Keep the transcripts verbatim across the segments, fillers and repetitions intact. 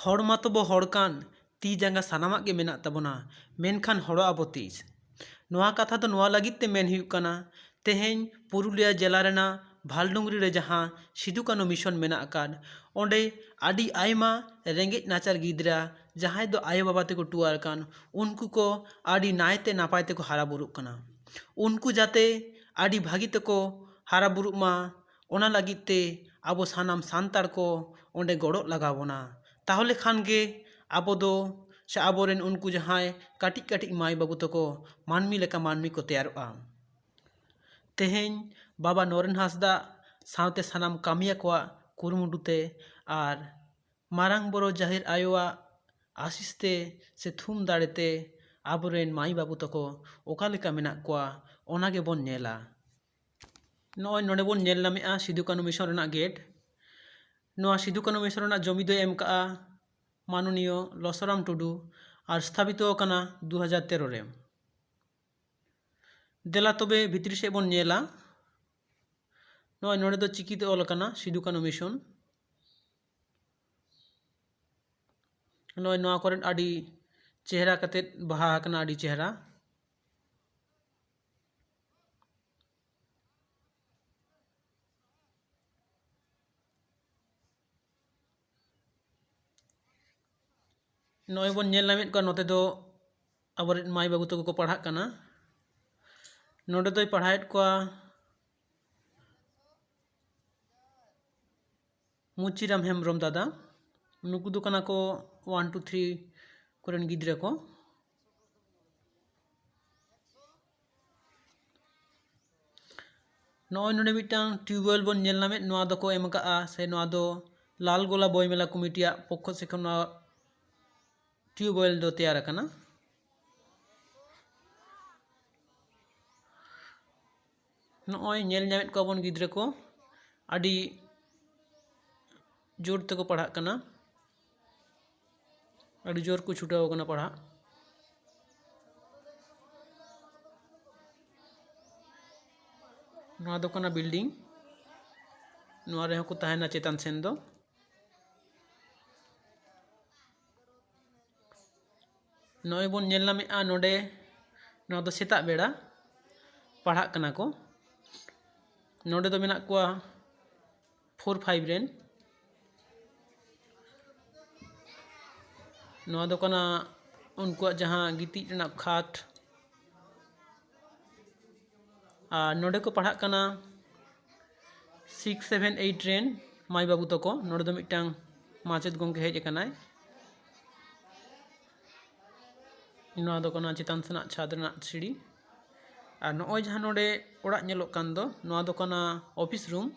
ᱦᱚᱲ ᱢᱟᱛᱚ ᱵᱚ ᱦᱚᱲ ᱠᱟᱱ, ᱛᱤ ᱡᱟᱸᱜᱟ ᱥᱟᱱᱟᱢᱟᱜ ᱜᱮ ᱢᱮᱱᱟᱜ ᱛᱟᱵᱚᱱᱟ, ᱢᱮᱱᱠᱷᱟᱱ ᱦᱚᱲᱚᱜ ᱟᱵᱚ ᱛᱤᱥ? ᱱᱚᱣᱟ ᱠᱟᱛᱷᱟ ᱫᱚ ᱱᱚᱣᱟ ᱞᱟᱹᱜᱤᱫ ᱛᱮ ᱢᱮᱱ ᱦᱩᱭᱩᱜ ᱠᱟᱱᱟ, ᱛᱮᱦᱮᱧ ᱯᱩᱨᱩᱞᱤᱭᱟᱹ ᱡᱮᱞᱟ ᱨᱮᱱᱟᱜ ᱵᱷᱟᱞᱰᱩᱝᱨᱤ ᱨᱮ ᱡᱟᱦᱟᱸ ᱥᱤᱫᱩ ᱠᱟᱹᱱᱩ ᱢᱤᱥᱚᱱ ᱢᱮᱱᱟᱜ ᱟᱠᱟᱫ, ᱚᱸᱰᱮ ᱟᱹᱰᱤ ᱟᱭᱢᱟ ᱨᱮᱸᱜᱮᱡ ᱱᱟᱪᱟᱨ ᱜᱤᱫᱽᱨᱟᱹ, ᱡᱟᱦᱟᱸᱭ ᱫᱚ ᱟᱭᱳ ᱵᱟᱵᱟ ᱛᱮᱠᱚ ᱴᱩᱣᱟᱹᱨ ᱟᱠᱟᱱ, ᱩᱱᱠᱩ ᱠᱚ ᱟᱹᱰᱤ ᱱᱟᱭᱛᱮ ᱱᱟᱯᱟᱭ ᱛᱮᱠᱚ ᱦᱟᱨᱟ ᱵᱩᱨᱩᱜ ᱠᱟᱱᱟ᱾ ᱩᱱᱠᱩ ᱡᱟᱛᱮ ᱟᱹᱰᱤ ᱵᱷᱟᱹᱜᱤ ᱛᱮᱠᱚ ᱦᱟᱨᱟ ᱵᱩᱨᱩᱜ ᱢᱟ, ᱚᱱᱟ ᱞᱟᱹᱜᱤᱫ ᱛᱮ ᱟᱵᱚ ᱥᱟᱱᱟᱢ ᱥᱟᱱᱛᱟᱲ ᱠᱚ ᱚᱸᱰᱮ ᱜᱚᱲᱚᱜ ᱞᱟᱜᱟᱣ ᱵᱚᱱᱟ᱾ ᱛᱟᱦᱚᱞᱮ ᱠᱷᱟᱱ ᱜᱮ ᱟᱵᱚ ᱫᱚ, ᱥᱮ ᱟᱵᱚᱨᱮᱱ ᱩᱱᱠᱩ ᱡᱟᱦᱟᱸᱭ ᱠᱟᱹᱴᱤᱡ ᱠᱟᱹᱴᱤᱡ ᱢᱟᱹᱭ ᱵᱟᱹᱵᱩ ᱛᱟᱠᱚ, ᱢᱟᱹᱱᱢᱤ ᱞᱮᱠᱟ ᱢᱟᱹᱱᱢᱤ ᱠᱚ ᱛᱮᱭᱟᱨᱚᱜᱼᱟ᱾ ᱛᱮᱦᱮᱧ ᱵᱟᱵᱟ ᱱᱚᱨᱮᱱ ᱦᱟᱸᱥᱫᱟ ᱥᱟᱶᱛᱮ ᱥᱟᱱᱟᱢ ᱠᱟᱹᱢᱤᱭᱟᱹ ᱠᱚᱣᱟᱜ ᱠᱩᱨᱩᱢᱩᱴᱩ ᱛᱮ ᱟᱨ ᱢᱟᱨᱟᱝ ᱵᱚᱨᱚ ᱡᱟᱦᱮᱨ ᱟᱭᱳᱣᱟᱜ ᱟᱥᱤᱥ ᱛᱮ ᱥᱮ ᱛᱷᱩᱢ ᱫᱟᱲᱮ ᱛᱮ ᱟᱵᱚᱨᱮᱱ ᱢᱟᱹᱭ ᱵᱟᱹᱵᱩ ᱛᱟᱠᱚ ᱚᱠᱟ ᱞᱮᱠᱟ ᱢᱮᱱᱟᱜ ᱠᱚᱣᱟ, ᱚᱱᱟ ᱜᱮᱵᱚᱱ ᱧᱮᱞᱟ᱾ ᱱᱚᱜᱼᱚᱭ ᱱᱚᱰᱮ ᱵᱚᱱ ᱧᱮᱞ ᱧᱟᱢᱮᱫᱼᱟ ᱥᱤᱫᱩ ᱠᱟᱹᱱᱩ ᱢᱤᱥᱚᱱ ᱨᱮᱱᱟᱜ ᱜᱮᱴ᱾ ᱱᱚᱣᱟ ᱥᱤᱫᱩ ᱠᱟᱹᱱᱩ ᱢᱤᱥᱚᱱ ᱨᱮᱱᱟᱜ ᱡᱚᱢᱤ ᱫᱚᱭ ᱮᱢ ᱠᱟᱜᱼᱟ ᱢᱟᱱᱚᱱᱤᱭᱚ ᱞᱚᱥᱚᱨᱟᱢ ᱴᱩᱰᱩ ᱟᱨ ᱥᱛᱷᱟᱯᱤᱛᱚ ᱟᱠᱟᱱᱟ ᱫᱩ ᱦᱟᱡᱟᱨ ᱛᱮᱨᱚ ᱨᱮ᱾ ᱫᱮᱞᱟ ᱛᱚᱵᱮ ᱵᱷᱤᱛᱨᱤ ᱥᱮᱫ ᱵᱚᱱ ᱧᱮᱞᱟ᱾ ᱱᱚᱜᱼᱚᱭ ᱱᱚᱰᱮ ᱫᱚ ᱪᱤᱠᱤᱛᱮ ᱚᱞ ᱟᱠᱟᱱᱟ ᱥᱤᱫᱩ ᱠᱟᱹᱱᱩ ᱢᱤᱥᱚᱱ᱾ ᱱᱚᱜᱼᱚᱭ ᱱᱚᱣᱟ ᱠᱚᱨᱮ ᱟᱹᱰᱤ ᱪᱮᱦᱨᱟ ᱠᱟᱛᱮᱫ ᱵᱟᱦᱟ ᱟᱠᱟᱱᱟ, ᱟᱹᱰᱤ ᱪᱮᱦᱨᱟ᱾ ᱱᱚᱜᱼᱚᱭ ᱵᱚᱱ ᱧᱮᱞ ᱧᱟᱢᱮᱫ ᱠᱚᱣᱟ, ᱱᱚᱛᱮ ᱫᱚ ᱟᱵᱚᱨᱮᱱ ᱢᱟᱹᱭ ᱵᱟᱹᱵᱩ ᱛᱟᱠᱚ ᱠᱚ ᱯᱟᱲᱦᱟᱜ ᱠᱟᱱᱟ᱾ ᱱᱚᱰᱮ ᱫᱚᱭ ᱯᱟᱲᱦᱟᱣᱮᱫ ᱠᱚᱣᱟ ᱢᱩᱪᱤᱨᱟᱢ ᱦᱮᱢᱵᱨᱚᱢ ᱫᱟᱫᱟ᱾ ᱱᱩᱠᱩ ᱫᱚ ᱠᱟᱱᱟ ᱠᱚ ᱚᱣᱟᱱ ᱴᱩ ᱛᱷᱨᱤ ᱠᱚᱨᱮᱱ ᱜᱤᱫᱽᱨᱟᱹ ᱠᱚ᱾ ᱱᱚᱜᱼᱚᱭ ᱱᱚᱰᱮ ᱢᱤᱫᱴᱟᱝ ᱴᱤᱭᱩᱵᱽᱣᱮᱞ ᱵᱚᱱ ᱧᱮᱞ ᱧᱟᱢᱮᱫ, ᱱᱚᱣᱟ ᱫᱚᱠᱚ ᱮᱢ ᱟᱠᱟᱜᱼᱟ, ᱥᱮ ᱱᱚᱣᱟ ᱫᱚ ᱞᱟᱞᱜᱚᱞᱟ ᱵᱚᱭᱢᱮᱞᱟ ᱠᱚᱢᱤᱴᱤᱭᱟᱜ ᱯᱚᱠᱠᱷᱚ ᱥᱮᱫ ᱠᱷᱚᱱ ᱱᱚᱣᱟ ᱴᱤᱭᱩᱵᱽᱣᱮᱞ ᱫᱚ ᱛᱮᱭᱟᱨ ᱟᱠᱟᱱᱟ᱾ ᱱᱚᱜᱼᱚᱭ ᱧᱮᱞ ᱧᱟᱢᱮᱫ ᱠᱚᱣᱟ ᱵᱚᱱ ᱜᱤᱫᱽᱨᱟᱹ ᱠᱚ ᱟᱹᱰᱤ ᱡᱳᱨ ᱛᱮᱠᱚ ᱯᱟᱲᱦᱟᱜ ᱠᱟᱱᱟ, ᱟᱹᱰᱤ ᱡᱳᱨ ᱠᱚ ᱪᱷᱩᱴᱟᱹᱣ ᱟᱠᱟᱱᱟ ᱯᱟᱲᱦᱟᱜ᱾ ᱱᱚᱣᱟ ᱫᱚ ᱠᱟᱱᱟ ᱵᱤᱞᱰᱤᱝ, ᱱᱚᱣᱟ ᱨᱮᱦᱚᱸ ᱠᱚ ᱛᱟᱦᱮᱱᱟ ᱪᱮᱛᱟᱱ ᱥᱮᱱ ᱫᱚ᱾ ᱱᱚᱜᱼᱚᱭ ᱵᱚᱱ ᱧᱮᱞ ᱧᱟᱢᱮᱫᱼᱟ ᱱᱚᱰᱮ, ᱱᱚᱣᱟ ᱫᱚ ᱥᱮᱛᱟᱜ ᱵᱮᱲᱟ ᱯᱟᱲᱦᱟᱜ ᱠᱟᱱᱟ ᱠᱚ᱾ ᱱᱚᱰᱮ ᱫᱚ ᱢᱮᱱᱟᱜ ᱠᱚᱣᱟ ᱯᱷᱳᱨ ᱯᱷᱟᱭᱤᱵᱷ ᱨᱮᱱ᱾ ᱱᱚᱣᱟ ᱫᱚ ᱠᱟᱱᱟ ᱩᱱᱠᱩᱣᱟᱜ ᱡᱟᱦᱟᱸ ᱜᱤᱛᱤᱡ ᱨᱮᱱᱟᱜ ᱠᱷᱟᱴ᱾ ᱟᱨ ᱱᱚᱰᱮ ᱠᱚ ᱯᱟᱲᱦᱟᱜ ᱠᱟᱱᱟ ᱥᱤᱠᱥ, ᱥᱮᱵᱷᱮᱱ, ᱮᱭᱤᱴ ᱨᱮᱱ ᱢᱟᱹᱭ ᱵᱟᱹᱵᱩ ᱛᱟᱠᱚ᱾ ᱱᱚᱰᱮ ᱫᱚ ᱢᱤᱫᱴᱟᱝ ᱢᱟᱪᱮᱫ ᱜᱚᱢᱠᱮ ᱦᱮᱡ ᱟᱠᱟᱱᱟᱭ᱾ ᱱᱚᱣᱟ ᱫᱚ ᱠᱟᱱᱟ ᱪᱮᱛᱟᱱ ᱥᱮᱱᱟᱜ ᱪᱷᱟᱫᱽ ᱨᱮᱱᱟᱜ ᱥᱤᱲᱤ᱾ ᱟᱨ ᱱᱚᱜᱼᱚᱭ ᱡᱟᱦᱟᱸ ᱱᱚᱰᱮ ᱚᱲᱟᱜ ᱧᱮᱞᱚᱜ ᱠᱟᱱ ᱫᱚ, ᱱᱚᱣᱟ ᱫᱚ ᱠᱟᱱᱟ ᱚᱯᱷᱤᱥ ᱨᱩᱢ᱾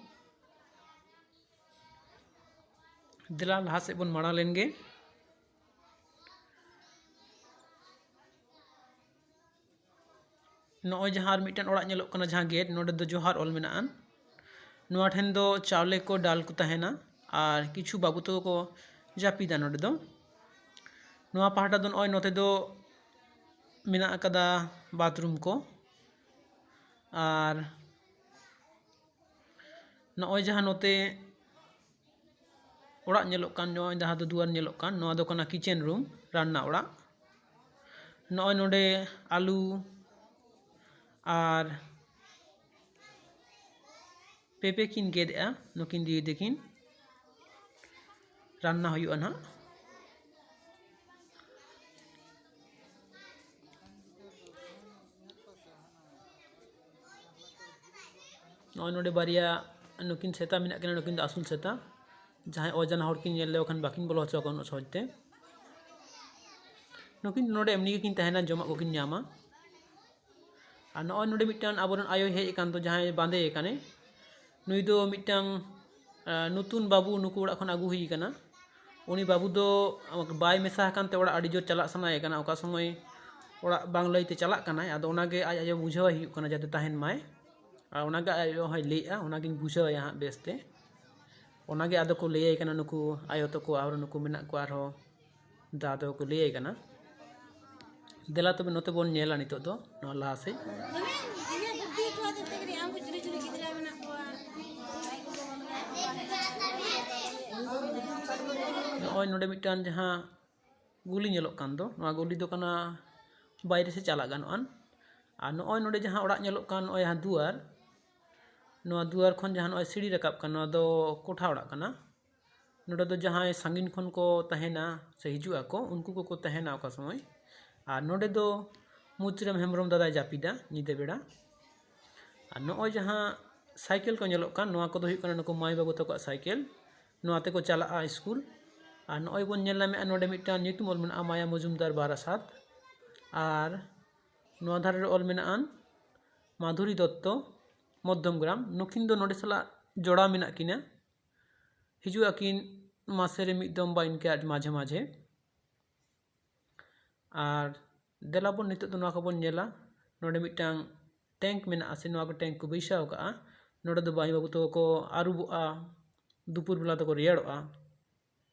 ᱫᱮᱞᱟ ᱞᱟᱦᱟ ᱥᱮᱫ ᱵᱚᱱ ᱢᱟᱲᱟᱝ ᱞᱮᱱ ᱜᱮ᱾ ᱱᱚᱜᱼᱚᱭ ᱡᱟᱦᱟᱸ ᱟᱨ ᱢᱤᱫᱴᱮᱱ ᱚᱲᱟᱜ ᱧᱮᱞᱚᱜ ᱠᱟᱱᱟ, ᱡᱟᱦᱟᱸ ᱜᱮᱴ, ᱱᱚᱰᱮ ᱫᱚ ᱡᱚᱦᱟᱨ ᱚᱞ ᱢᱮᱱᱟᱜᱼᱟ᱾ ᱱᱚᱣᱟ ᱴᱷᱮᱱ ᱫᱚ ᱪᱟᱣᱞᱮ ᱠᱚ, ᱰᱟᱞ ᱠᱚ ᱛᱟᱦᱮᱱᱟ ᱟᱨ ᱠᱤᱪᱷᱩ ᱵᱟᱹᱵᱩ ᱛᱟᱠᱚ ᱠᱚ ᱡᱟᱹᱯᱤᱫᱟ ᱱᱚᱰᱮ ᱫᱚ᱾ ᱱᱚᱣᱟ ᱯᱟᱦᱴᱟ ᱫᱚ ᱱᱚᱜᱼᱚᱭ ᱱᱚᱛᱮ ᱫᱚ ᱢᱮᱱᱟᱜ ᱟᱠᱟᱫᱟ ᱵᱟᱛᱷᱨᱩᱢ ᱠᱚ᱾ ᱟᱨ ᱱᱚᱜᱼᱚᱭ ᱡᱟᱦᱟᱸ ᱱᱚᱛᱮ ᱚᱲᱟᱜ ᱧᱮᱞᱚᱜ ᱠᱟᱱ, ᱱᱚᱜᱼᱚᱭ ᱡᱟᱦᱟᱸ ᱫᱚ ᱫᱩᱣᱟᱹᱨ ᱧᱮᱞᱚᱜ ᱠᱟᱱ, ᱱᱚᱣᱟ ᱫᱚ ᱠᱟᱱᱟ ᱠᱤᱪᱮᱱ ᱨᱩᱢ, ᱨᱟᱱᱱᱟ ᱚᱲᱟᱜ᱾ ᱱᱚᱜᱼᱚᱭ ᱱᱚᱰᱮ ᱟᱹᱞᱩ ᱟᱨ ᱯᱮᱸᱯᱮ ᱠᱤᱱ ᱜᱮᱫ ᱮᱫᱼᱟ ᱱᱩᱠᱤᱱ ᱫᱤᱫᱤ ᱛᱟᱹᱠᱤᱱ᱾ ᱨᱟᱱᱱᱟ ᱦᱩᱭᱩᱜᱼᱟ ᱱᱟᱦᱟᱜ᱾ ᱱᱚᱜᱼᱚᱭ ᱱᱚᱰᱮ ᱵᱟᱨᱭᱟ ᱱᱩᱠᱤᱱ ᱥᱮᱛᱟ ᱢᱮᱱᱟᱜ ᱠᱤᱱᱟ, ᱱᱩᱠᱤᱱ ᱫᱚ ᱟᱹᱥᱩᱞ ᱥᱮᱛᱟ᱾ ᱡᱟᱦᱟᱸᱭ ᱚᱡᱟᱱᱟ ᱦᱚᱲ ᱠᱤᱱ ᱧᱮᱞ ᱞᱮᱠᱚ ᱠᱷᱟᱱ ᱵᱟᱹᱠᱤᱱ ᱵᱚᱞᱚ ᱦᱚᱪᱚ ᱟᱠᱚᱣᱟ ᱩᱱᱟᱹᱜ ᱥᱚᱦᱚᱡ ᱛᱮ᱾ ᱱᱩᱠᱤᱱ ᱱᱚᱰᱮ ᱮᱢᱱᱤ ᱜᱮᱠᱤᱱ ᱛᱟᱦᱮᱱᱟ, ᱡᱚᱢᱟᱜ ᱠᱚᱠᱤᱱ ᱧᱟᱢᱟ᱾ ᱟᱨ ᱱᱚᱜᱼᱚᱭ ᱱᱚᱰᱮ ᱢᱤᱫᱴᱟᱝ ᱟᱵᱚᱨᱮᱱ ᱟᱭᱳᱭ ᱦᱮᱡ ᱟᱠᱟᱱ ᱫᱚ, ᱡᱟᱦᱟᱸᱭ ᱵᱟᱸᱫᱮ ᱟᱠᱟᱱᱮ, ᱱᱩᱭ ᱫᱚ ᱢᱤᱫᱴᱟᱝ, ᱟᱸ, ᱱᱚᱛᱩᱱ ᱵᱟᱹᱵᱩ ᱱᱩᱠᱩ ᱚᱲᱟᱜ ᱠᱷᱚᱱ ᱟᱹᱜᱩ ᱦᱩᱭ ᱟᱠᱟᱱᱟ᱾ ᱩᱱᱤ ᱵᱟᱹᱵᱩ ᱫᱚ ᱵᱟᱭ ᱢᱮᱥᱟ ᱟᱠᱟᱱ ᱛᱮ ᱚᱲᱟᱜ ᱟᱹᱰᱤ ᱡᱳᱨ ᱪᱟᱞᱟᱜ ᱥᱟᱱᱟᱭᱮ ᱠᱟᱱᱟ, ᱚᱠᱟ ᱥᱚᱢᱚᱭ ᱚᱲᱟᱜ ᱵᱟᱝ ᱞᱟᱹᱭᱛᱮ ᱪᱟᱞᱟᱜ ᱠᱟᱱᱟᱭ᱾ ᱟᱫᱚ ᱚᱱᱟᱜᱮ ᱟᱡ ᱟᱭᱳ ᱵᱩᱡᱷᱟᱹᱣᱟᱭ ᱦᱩᱭᱩᱜ ᱠᱟᱱᱟ ᱡᱟᱛᱮ ᱛᱟᱦᱮᱱ ᱢᱟᱭ, ᱟᱨ ᱚᱱᱟᱜᱮ ᱟᱡ ᱟᱭᱳ ᱦᱚᱸᱭ ᱞᱟᱹᱭᱮᱫᱼᱟ, ᱚᱱᱟᱜᱤᱧ ᱵᱩᱡᱷᱟᱹᱣᱟᱭᱟ ᱦᱟᱸᱜ ᱵᱮᱥᱛᱮ᱾ ᱚᱱᱟᱜᱮ ᱟᱫᱚ ᱠᱚ ᱞᱟᱹᱭᱟᱭ ᱠᱟᱱᱟ ᱱᱩᱠᱩ ᱟᱭᱳ ᱛᱟᱠᱚ, ᱟᱨ ᱱᱩᱠᱩ ᱢᱮᱱᱟᱜ ᱠᱚᱣᱟ ᱟᱨᱦᱚᱸ ᱫᱟᱫᱟ ᱛᱟᱠᱚ ᱠᱚ ᱞᱟᱹᱭᱟᱭ ᱠᱟᱱᱟ᱾ ᱫᱮᱞᱟ ᱛᱚᱵᱮ ᱱᱚᱛᱮ ᱵᱚᱱ ᱧᱮᱞᱟ ᱱᱤᱛᱚᱜ ᱫᱚ ᱱᱚᱣᱟ ᱞᱟᱦᱟ ᱥᱮᱫ᱾ ᱱᱚᱜᱼᱚᱭ ᱱᱚᱰᱮ ᱢᱤᱫᱴᱟᱝ ᱡᱟᱦᱟᱸ ᱜᱩᱞᱤ ᱧᱮᱞᱚᱜ ᱠᱟᱱ ᱫᱚ, ᱱᱚᱣᱟ ᱜᱩᱞᱤ ᱫᱚ ᱠᱟᱱᱟ ᱵᱟᱭᱨᱮ ᱥᱮᱫ ᱪᱟᱞᱟᱜ ᱜᱟᱱᱚᱜᱼᱟᱱ᱾ ᱟᱨ ᱱᱚᱜᱼᱚᱭ ᱱᱚᱰᱮ ᱡᱟᱦᱟᱸ ᱚᱲᱟᱜ ᱧᱮᱞᱚᱜ ᱠᱟᱱ, ᱱᱚᱜᱼᱚᱭ ᱡᱟᱦᱟᱸ ᱫᱩᱣᱟᱨ, ᱱᱚᱣᱟ ᱫᱩᱣᱟᱨ ᱠᱷᱚᱱ ᱡᱟᱦᱟᱸ ᱱᱚᱜᱼᱚᱭ ᱥᱤᱲᱤ ᱨᱟᱠᱟᱵ ᱠᱟᱱ, ᱱᱚᱣᱟ ᱫᱚ ᱠᱚᱴᱷᱟ ᱚᱲᱟᱜ ᱠᱟᱱᱟ᱾ ᱱᱚᱰᱮ ᱫᱚ ᱡᱟᱦᱟᱸᱭ ᱥᱟᱺᱜᱤᱧ ᱠᱷᱚᱱ ᱠᱚ ᱛᱟᱦᱮᱱᱟ ᱥᱮ ᱦᱤᱡᱩᱜ ᱟᱠᱚ, ᱩᱱᱠᱩ ᱠᱚᱠᱚ ᱛᱟᱦᱮᱱᱟ ᱚᱠᱟ ᱥᱚᱢᱚᱭ᱾ ᱟᱨ ᱱᱚᱰᱮ ᱫᱚ ᱢᱩᱪᱨᱟᱢ ᱦᱮᱢᱵᱨᱚᱢ ᱫᱟᱫᱟᱭ ᱡᱟᱹᱯᱤᱫᱟ ᱧᱤᱫᱟᱹ ᱵᱮᱲᱟ᱾ ᱟᱨ ᱱᱚᱜᱼᱚᱭ ᱡᱟᱦᱟᱸ ᱥᱟᱭᱠᱮᱞ ᱠᱚ ᱧᱮᱞᱚᱜ ᱠᱟᱱ, ᱱᱚᱣᱟ ᱠᱚᱫᱚ ᱦᱩᱭᱩᱜ ᱠᱟᱱᱟ ᱱᱩᱠᱩ ᱢᱟᱹᱭ ᱵᱟᱹᱵᱩ ᱛᱟᱠᱚᱣᱟᱜ ᱥᱟᱭᱠᱮᱞ᱾ ᱱᱚᱣᱟ ᱛᱮᱠᱚ ᱪᱟᱞᱟᱜᱼᱟ ᱥᱠᱩᱞ᱾ ᱟᱨ ᱱᱚᱜᱼᱚᱭ ᱵᱚᱱ ᱧᱮᱞ ᱧᱟᱢᱮᱫᱼᱟ, ᱱᱚᱰᱮ ᱢᱤᱫᱴᱟᱝ ᱧᱩᱛᱩᱢ ᱚᱞ ᱢᱮᱱᱟᱜᱼᱟ, ᱢᱟᱭᱟ ᱢᱚᱡᱩᱢᱫᱟᱨ ᱵᱟᱨᱟᱥᱟᱛ᱾ ᱟᱨ ᱱᱚᱣᱟ ᱫᱷᱟᱨᱮ ᱨᱮ ᱚᱞ ᱢᱮᱱᱟᱜᱼᱟ ᱢᱟᱫᱷᱩᱨᱤ ᱫᱚᱛᱛᱚ, ᱢᱚᱫᱽᱫᱷᱚᱢ ᱜᱨᱟᱢ᱾ ᱱᱩᱠᱤᱱ ᱫᱚ ᱱᱚᱰᱮ ᱥᱟᱞᱟᱜ ᱡᱚᱲᱟᱣ ᱢᱮᱱᱟᱜ ᱠᱤᱱᱟ᱾ ᱦᱤᱡᱩᱜ ᱟᱹᱠᱤᱱ ᱢᱟᱥᱮ ᱨᱮ ᱢᱤᱫ ᱫᱚᱢ ᱵᱟ ᱤᱱᱠᱟᱹ ᱟᱹᱰᱤ ᱢᱟᱡᱷᱮ ᱢᱟᱡᱷᱮ᱾ ᱟᱨ ᱫᱮᱞᱟ ᱵᱚᱱ ᱱᱤᱛᱚᱜ ᱫᱚ ᱱᱚᱣᱟ ᱠᱚᱵᱚᱱ ᱧᱮᱞᱟ᱾ ᱱᱚᱰᱮ ᱢᱤᱫᱴᱟᱝ ᱴᱮᱝᱠ ᱢᱮᱱᱟᱜᱼᱟ, ᱥᱮ ᱱᱚᱣᱟ ᱠᱚ ᱴᱮᱝᱠ ᱠᱚ ᱵᱟᱹᱭᱥᱟᱹᱣ ᱠᱟᱜᱼᱟ᱾ ᱱᱚᱰᱮ ᱫᱚ ᱢᱟᱹᱭ ᱵᱟᱹᱵᱩ ᱛᱟᱠᱚ ᱠᱚ ᱟᱹᱨᱩᱵᱚᱜᱼᱟ, ᱫᱩᱯᱩᱨ ᱵᱮᱞᱟ ᱫᱚᱠᱚ ᱨᱮᱭᱟᱲᱚᱜᱼᱟ᱾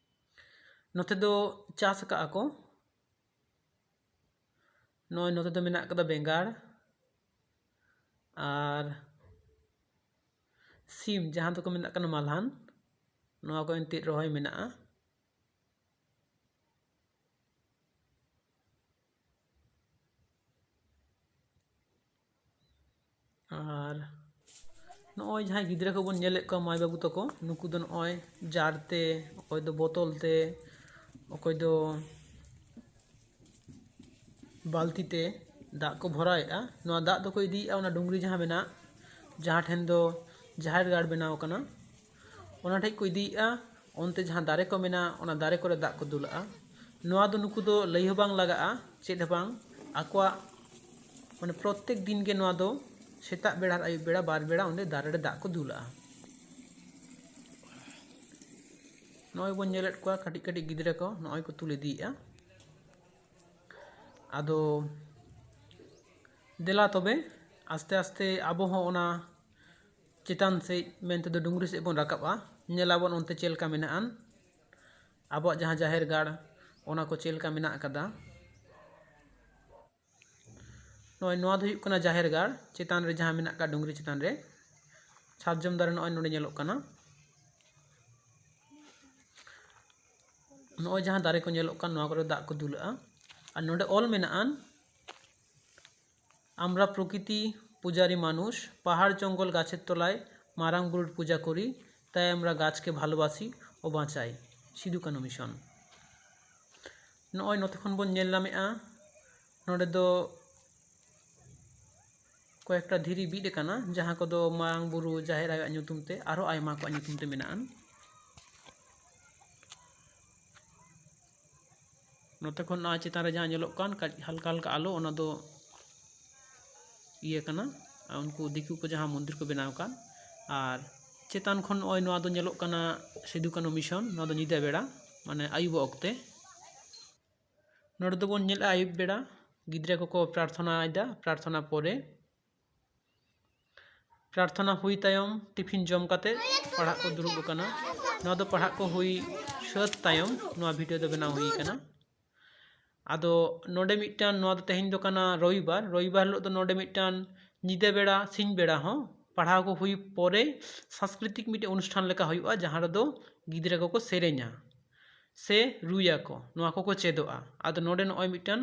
ᱱᱚᱛᱮ ᱫᱚ ᱪᱟᱥ ᱟᱠᱟᱜᱼᱟ ᱠᱚ᱾ ᱱᱚᱜᱼᱚᱭ ᱱᱚᱛᱮ ᱫᱚ ᱢᱮᱱᱟᱜ ᱠᱟᱫᱟ ᱵᱮᱸᱜᱟᱲ ᱟᱨ ᱥᱤᱢ, ᱡᱟᱦᱟᱸ ᱫᱚᱠᱚ ᱢᱮᱛᱟᱜ ᱠᱟᱱᱟ ᱢᱟᱞᱦᱟᱱ᱾ ᱱᱚᱣᱟ ᱠᱚ ᱮᱱᱛᱮᱫ ᱨᱚᱦᱚᱭ ᱢᱮᱱᱟᱜᱼᱟ᱾ ᱟᱨ ᱱᱚᱜᱼᱚᱭ ᱡᱟᱦᱟᱸᱭ ᱜᱤᱫᱽᱨᱟᱹ ᱠᱚᱵᱚᱱ ᱧᱮᱞᱮᱫ ᱠᱚᱣᱟ, ᱢᱟᱹᱭ ᱵᱟᱹᱵᱩ ᱛᱟᱠᱚ, ᱱᱩᱠᱩ ᱫᱚ ᱱᱚᱜᱼᱚᱭ ᱡᱟᱨ ᱛᱮ, ᱚᱠᱚᱭ ᱫᱚ ᱵᱚᱛᱚᱞ ᱛᱮ, ᱚᱠᱚᱭ ᱫᱚ ᱵᱟᱹᱞᱛᱤ ᱛᱮ ᱫᱟᱜ ᱠᱚ ᱵᱷᱚᱨᱟᱣᱮᱫᱼᱟ᱾ ᱱᱚᱣᱟ ᱫᱟᱜ ᱫᱚᱠᱚ ᱤᱫᱤᱭᱮᱫᱼᱟ ᱚᱱᱟ ᱰᱩᱝᱨᱤ ᱡᱟᱦᱟᱸ ᱢᱮᱱᱟᱜ, ᱡᱟᱦᱟᱸ ᱴᱷᱮᱱ ᱫᱚ ᱡᱟᱦᱮᱨ ᱜᱟᱲ ᱵᱮᱱᱟᱣ ᱠᱟᱱᱟ, ᱚᱱᱟ ᱴᱷᱮᱡ ᱠᱚ ᱤᱫᱤᱭᱮᱫᱼᱟ᱾ ᱚᱱᱛᱮ ᱡᱟᱦᱟᱸ ᱫᱟᱨᱮ ᱠᱚ ᱢᱮᱱᱟᱜᱼᱟ, ᱚᱱᱟ ᱫᱟᱨᱮ ᱠᱚᱨᱮ ᱫᱟᱜ ᱠᱚ ᱫᱩᱞᱟᱜᱼᱟ᱾ ᱱᱚᱣᱟ ᱫᱚ ᱱᱩᱠᱩ ᱫᱚ ᱞᱟᱹᱭ ᱦᱚᱸ ᱵᱟᱝ ᱞᱟᱜᱟᱜᱼᱟ, ᱪᱮᱫ ᱦᱚᱸ ᱵᱟᱝ᱾ ᱟᱠᱚᱣᱟᱜ, ᱢᱟᱱᱮ, ᱯᱨᱚᱛᱛᱮᱠ ᱫᱤᱱ ᱜᱮ ᱱᱚᱣᱟ ᱫᱚ ᱥᱮᱛᱟᱜ ᱵᱮᱲᱟ ᱟᱨ ᱟᱹᱭᱩᱵ ᱵᱮᱲᱟ ᱵᱟᱨ ᱵᱮᱲᱟ ᱚᱸᱰᱮ ᱫᱟᱨᱮ ᱨᱮ ᱫᱟᱜ ᱠᱚ ᱫᱩᱞᱟᱜᱼᱟ᱾ ᱱᱚᱜᱼᱚᱭ ᱵᱚᱱ ᱧᱮᱞᱮᱫ ᱠᱚᱣᱟ ᱠᱟᱹᱴᱤᱡ ᱠᱟᱹᱴᱤᱡ ᱜᱤᱫᱽᱨᱟᱹ ᱠᱚ ᱱᱚᱜᱼᱚᱭ ᱠᱚ ᱛᱩᱞ ᱤᱫᱤᱭᱮᱫᱼᱟ᱾ ᱟᱫᱚ ᱫᱮᱞᱟ ᱛᱚᱵᱮ ᱟᱥᱛᱮ ᱟᱥᱛᱮ ᱟᱵᱚ ᱦᱚᱸ ᱚᱱᱟ ᱪᱮᱛᱟᱱ ᱥᱮᱫ, ᱢᱮᱱᱛᱮ ᱫᱚ ᱰᱩᱝᱨᱤ ᱥᱮᱫ ᱵᱚᱱ ᱨᱟᱠᱟᱵᱼᱟ᱾ ᱧᱮᱞᱟᱵᱚᱱ ᱚᱱᱛᱮ ᱪᱮᱫ ᱞᱮᱠᱟ ᱢᱮᱱᱟᱜᱼᱟ ᱟᱵᱚᱣᱟᱜ ᱡᱟᱦᱟᱸ ᱡᱟᱦᱮᱨ ᱜᱟᱲ, ᱚᱱᱟ ᱠᱚ ᱪᱮᱫ ᱞᱮᱠᱟ ᱢᱮᱱᱟᱜ ᱟᱠᱟᱫᱟ᱾ ᱱᱚᱜᱼᱚᱭ ᱱᱚᱣᱟ ᱫᱚ ᱦᱩᱭᱩᱜ ᱠᱟᱱᱟ ᱡᱟᱦᱮᱨ ᱜᱟᱲ ᱪᱮᱛᱟᱱ ᱨᱮ ᱡᱟᱦᱟᱸ ᱢᱮᱱᱟᱜ ᱟᱠᱟᱫ ᱰᱩᱝᱨᱤ ᱪᱮᱛᱟᱱ ᱨᱮ᱾ ᱥᱟᱨᱡᱚᱢ ᱫᱟᱨᱮ ᱱᱚᱜᱼᱚᱭ ᱱᱚᱰᱮ ᱧᱮᱞᱚᱜ ᱠᱟᱱᱟ᱾ ᱱᱚᱜᱼᱚᱭ ᱡᱟᱦᱟᱸ ᱫᱟᱨᱮ ᱠᱚ ᱧᱮᱞᱚᱜ ᱠᱟᱱ, ᱱᱚᱣᱟ ᱠᱚᱨᱮ ᱫᱟᱜ ᱠᱚ ᱫᱩᱞᱟᱜᱼᱟ᱾ ᱟᱨ ᱱᱚᱰᱮ ᱚᱞ ᱢᱮᱱᱟᱜᱼᱟ, "আমরা প্রকৃতি পূজারী মানুষ, পাহাড় জঙ্গল গাছের তলায় মারাং বুরুর পূজা করি, তাই আমরা গাছকে ভালোবাসি ও বাঁচাই।" ᱥᱤᱫᱩ ᱠᱟᱹᱱᱦᱩ ᱢᱤᱥᱚᱱ᱾ ᱱᱚᱜᱼᱚᱭ ᱱᱚᱛᱮ ᱠᱷᱚᱱ ᱵᱚᱱ ᱧᱮᱞ ᱧᱟᱢᱮᱜᱼᱟ, ᱱᱚᱰᱮ ᱫᱚ ᱠᱚᱭᱮᱠᱴᱟ ᱫᱷᱤᱨᱤ ᱵᱤᱫ ᱟᱠᱟᱱᱟ, ᱡᱟᱦᱟᱸ ᱠᱚᱫᱚ ᱢᱟᱨᱟᱝ ᱵᱩᱨᱩ, ᱡᱟᱦᱮᱨ ᱟᱭᱳᱣᱟᱜ ᱧᱩᱛᱩᱢ ᱛᱮ, ᱟᱨᱦᱚᱸ ᱟᱭᱢᱟ ᱠᱚᱣᱟᱜ ᱧᱩᱛᱩᱢ ᱛᱮ ᱢᱮᱱᱟᱜᱼᱟ᱾ ᱱᱚᱛᱮ ᱠᱷᱚᱱ ᱱᱚᱣᱟ ᱪᱮᱛᱟᱱ ᱨᱮ ᱡᱟᱦᱟᱸ ᱧᱮᱞᱚᱜ ᱠᱟᱱ ᱠᱟᱹᱡ ᱦᱟᱞᱠᱟ ᱦᱟᱞᱠᱟ ᱟᱞᱚ, ᱚᱱᱟ ᱫᱚ ᱤᱭᱟᱹ ᱠᱟᱱᱟ, ᱟᱨ ᱩᱱᱠᱩ ᱫᱤᱠᱩ ᱠᱚ ᱡᱟᱦᱟᱸ ᱢᱚᱱᱫᱤᱨ ᱠᱚ ᱵᱮᱱᱟᱣ ᱟᱠᱟᱫ᱾ ᱟᱨ ᱪᱮᱛᱟᱱ ᱠᱷᱚᱱ ᱱᱚᱜᱼᱚᱭ ᱱᱚᱣᱟ ᱫᱚ ᱧᱮᱞᱚᱜ ᱠᱟᱱᱟ ᱥᱤᱫᱩ ᱠᱟᱹᱱᱦᱩ ᱢᱤᱥᱚᱱ, ᱱᱚᱣᱟ ᱫᱚ ᱧᱤᱫᱟᱹ ᱵᱮᱲᱟ, ᱢᱟᱱᱮ ᱟᱹᱭᱩᱵᱚᱜ ᱚᱠᱛᱮ᱾ ᱱᱚᱰᱮ ᱫᱚᱵᱚᱱ ᱧᱮᱞᱮᱜᱼᱟ ᱟᱹᱭᱩᱵ ᱵᱮᱲᱟ ᱜᱤᱫᱽᱨᱟᱹ ᱠᱚᱠᱚ ᱯᱨᱟᱨᱛᱷᱚᱱᱟᱭᱮᱫᱟ, ᱯᱨᱟᱨᱛᱷᱚᱱᱟ ᱯᱚᱨᱮ ᱯᱨᱟᱨᱛᱷᱚᱱᱟ ᱦᱩᱭ ᱛᱟᱭᱚᱢ ᱴᱤᱯᱷᱤᱱ ᱡᱚᱢ ᱠᱟᱛᱮ ᱯᱟᱲᱦᱟᱜ ᱠᱚ ᱫᱩᱲᱩᱵ ᱟᱠᱟᱱᱟ᱾ ᱱᱚᱣᱟ ᱫᱚ ᱯᱟᱲᱦᱟᱜ ᱠᱚ ᱦᱩᱭ ᱥᱟᱹᱛ ᱛᱟᱭᱚᱢ ᱱᱚᱣᱟ ᱵᱷᱤᱰᱤᱭᱳ ᱫᱚ ᱵᱮᱱᱟᱣ ᱦᱩᱭ ᱟᱠᱟᱱᱟ᱾ ᱟᱫᱚ ᱱᱚᱰᱮ ᱢᱤᱫᱴᱟᱝ, ᱱᱚᱣᱟ ᱫᱚ ᱛᱮᱦᱮᱧ ᱫᱚ ᱠᱟᱱᱟ ᱨᱚᱵᱤᱵᱟᱨ, ᱨᱚᱵᱤᱵᱟᱨ ᱦᱤᱞᱳᱜ ᱫᱚ ᱱᱚᱰᱮ ᱢᱤᱫᱴᱟᱝ ᱧᱤᱫᱟᱹ ᱵᱮᱲᱟ, ᱥᱤᱧ ᱵᱮᱲᱟ ᱦᱚᱸ ᱯᱟᱲᱦᱟᱣ ᱠᱚ ᱦᱩᱭ ᱯᱚᱨᱮ ᱥᱟᱝᱥᱠᱨᱤᱛᱤᱠ ᱢᱤᱫᱴᱮᱱ ᱚᱱᱩᱥᱴᱷᱟᱱ ᱞᱮᱠᱟ ᱦᱩᱭᱩᱜᱼᱟ, ᱡᱟᱦᱟᱸ ᱨᱮᱫᱚ ᱜᱤᱫᱽᱨᱟᱹ ᱠᱚᱠᱚ ᱥᱮᱨᱮᱧᱟ ᱥᱮ ᱨᱩᱭᱟᱠᱚ, ᱱᱚᱣᱟ ᱠᱚᱠᱚ ᱪᱮᱫᱚᱜᱼᱟ᱾ ᱟᱫᱚ ᱱᱚᱰᱮ ᱱᱚᱜᱼᱚᱭ ᱢᱤᱫᱴᱟᱝ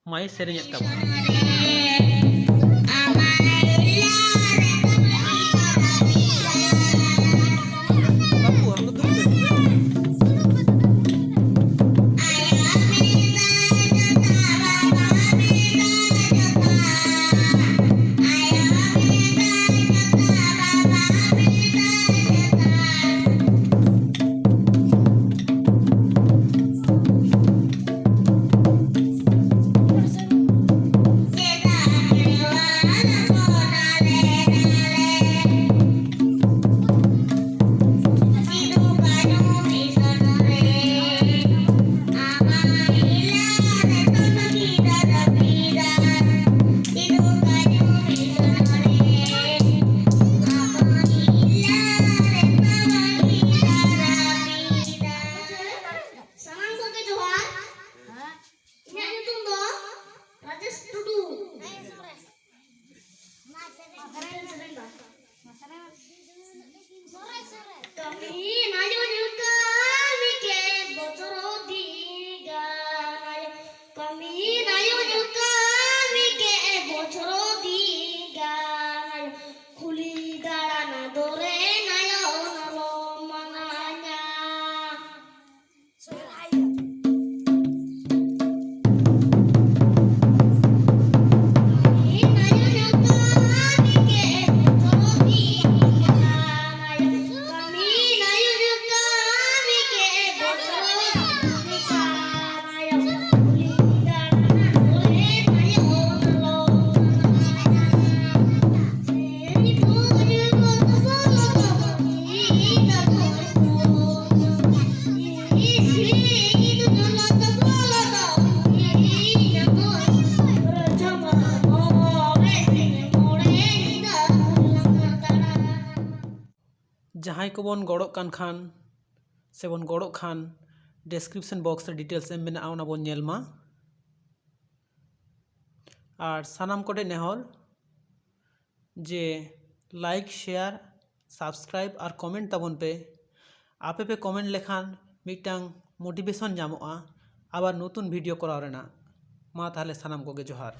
ᱢᱟᱭ ᱥᱮᱨᱮᱧᱮᱫ ᱛᱟᱵᱚᱱᱟ᱾ ᱡᱟᱦᱟᱸᱭ ᱠᱚᱵᱚᱱ ᱜᱚᱲᱚᱜ ᱠᱟᱱ ᱠᱷᱟᱱ ᱥᱮᱵᱚᱱ ᱜᱚᱲᱚᱜ ᱠᱷᱟᱱ, description box ᱨᱮ details ᱮᱢ ᱢᱮᱱᱟᱜᱼᱟ, ᱚᱱᱟ ᱵᱚᱱ ᱧᱮᱞ ᱢᱟ᱾ ᱟᱨ ᱥᱟᱱᱟᱢ ᱠᱚᱴᱷᱮᱱ ᱱᱮᱦᱚᱨ ᱡᱮ like, share, subscribe ᱟᱨ comment ᱛᱟᱵᱚᱱ ᱯᱮ᱾ ᱟᱯᱮ ᱯᱮ comment ᱞᱮᱠᱷᱟᱱ ᱢᱤᱫᱴᱟᱝ motivation ᱧᱟᱢᱚᱜᱼᱟ ᱟᱵᱟᱨ ᱱᱚᱛᱩᱱ video ᱠᱚᱨᱟᱣ ᱨᱮᱱᱟᱜ᱾ ᱢᱟ ᱛᱟᱦᱚᱞᱮ ᱥᱟᱱᱟᱢ ᱠᱚᱜᱮ ᱡᱚᱦᱟᱨ᱾